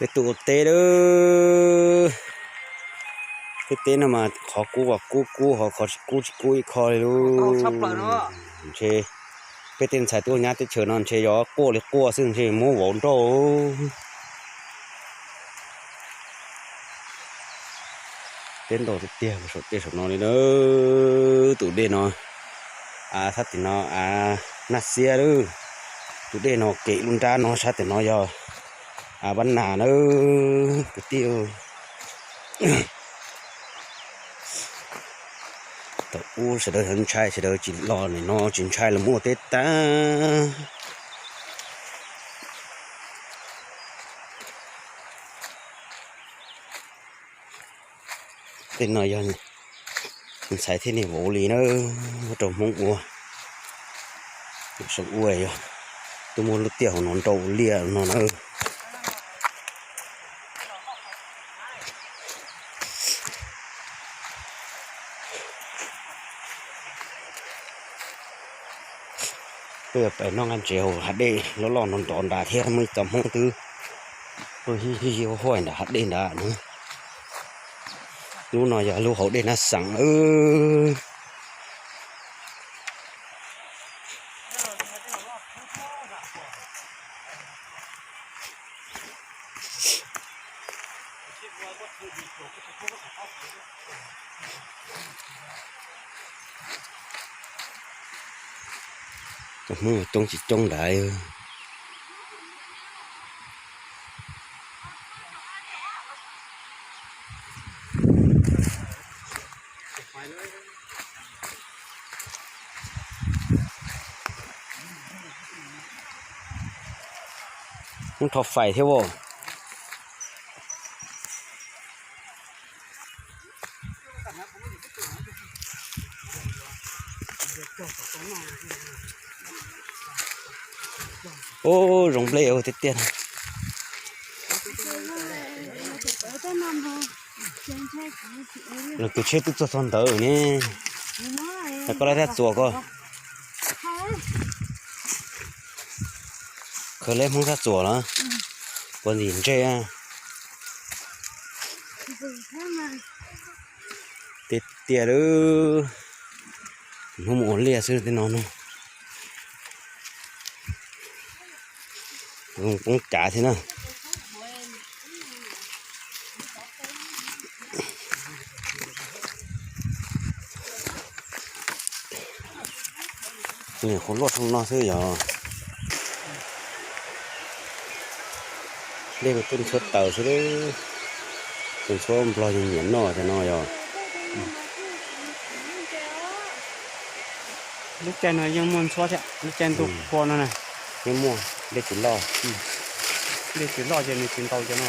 Peb tuaj ua teb lawm. Peb teb no mas qhov kub kub kub, qhov tsis kub tsis kub ib qho li lauj. Ntshe peb tej ntxhais tuaj nyab teb chaws no ntshe yog quaj li quaj xwb, ntshe muab vauv nrauj. Teb ntau tiag tiag saum tej saum no li na. Tus dej no, sab tim no av naj xiab lawm. Tus dej no kem lub nrab no, sab tim no yog av npab nas na kwv tij. Thaum ub sawv daws ntshai, sawv daws tsis los nim no tsis ntshai los muaj teb tag. Tej no yog ntxhais thiab niag vauv li na, muab rau Hmoob ua. Zoo ua yog tuaj muab lub tiaj hauv no nrauj ua liaj no na. Peb yuav pais noj nqaij ntses hauv hav dej loj loj no nrov nrad thiab, muaj ib co Hmoob twb tuaj hij hij huaj nram hav dej nrad na. Lub no yog lub hauv dej Nab Xeem. Cov Hmoob coob tsis coob nrad. Muab rho fais thiab as. Ub, zoo nplej tiag tiag. Los kws tsheb twb txog txog ntawd ne. Koj lab sab txuas ko. Khaws leb Hmoob sab txuas los? Puas ntim ntsej? Tiag tiag lawm. Hnub mus ua liaj xwb tej no no. Poob cav thiab na. Nyuam qhuav luaj zoo no xwb yog. Dej mas tuaj ntxhuab taws xwb, tus ntxhuab nplog nyiam noj cov no yog. Lub caij no yeej muaj ntxhuab thiab, lub caij ntuj qhua no na. Yeej muaj, dej tsis loj. Dej tsis loj ces nws tsis ntaus cov no.